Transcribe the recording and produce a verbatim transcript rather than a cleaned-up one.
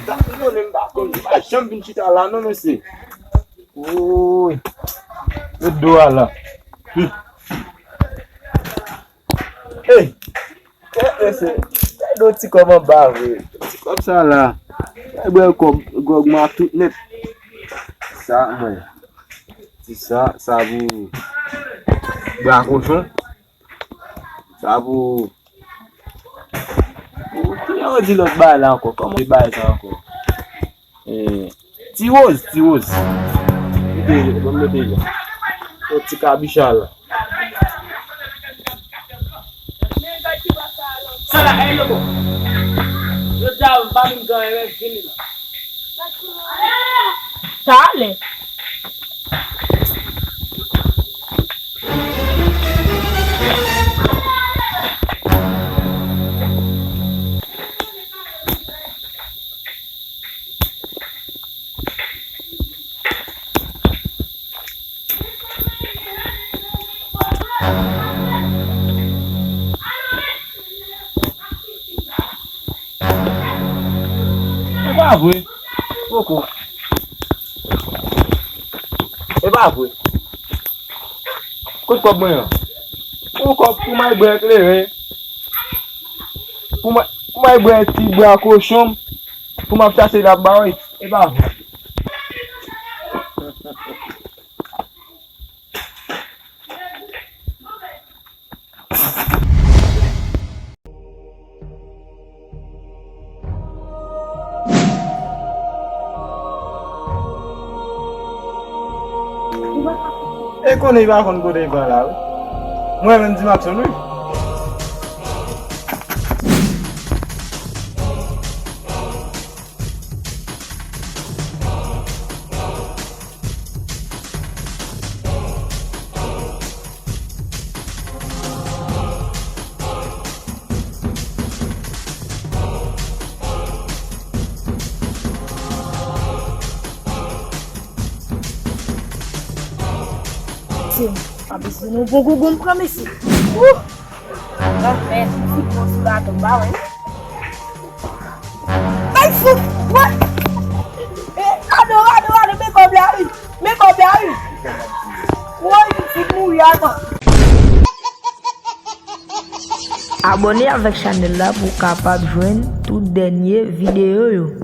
Sa m konnen m pa konn, m pa janm vin chita la non, mesye. Woy. Met do a la. Hmm. Hey! Hey, mesye. Gade yon ti kòb anba vre. Ti kòb sa la. Gade bwè kòb, gwòg m a tout nèt. Sa, mwen. Ti sa, sa pou bwa kochon. Sa pou, pou, ki jan yo di lòt bagay la ankò? Kòman yo di bagay sa ankò? Eh, ti woz, ti woz. Mete, ban m mete li. Yon ti kabicha la. Sa la, eh, loko. Yo di a, m pa vin gen anyen, men vini la. Talè. E pa vre. Poko. E pa vre. Kot kòb mwen an? Yon kòb pou m al bwè kleren. Pou m, pou m al bwè ti bwa kochon. Pou m ap chache la ba wi. E pa vre. E konnen li pa konn kote li pran la wi. Mwen menm di m ap sonn wi. Mesye, a bezwen yon bon gougon m pran, mesye. Wouh! Nan mèd, fout mwen sou lato, ba wè. Bay fout! Wè! E, ado, ado, ado, men kòb la, wi! Men kòb la, wi! Woy, m fin mouri, atann! Abòne avèk chanèl la pou w kapab jwenn tout dènye videyo yo.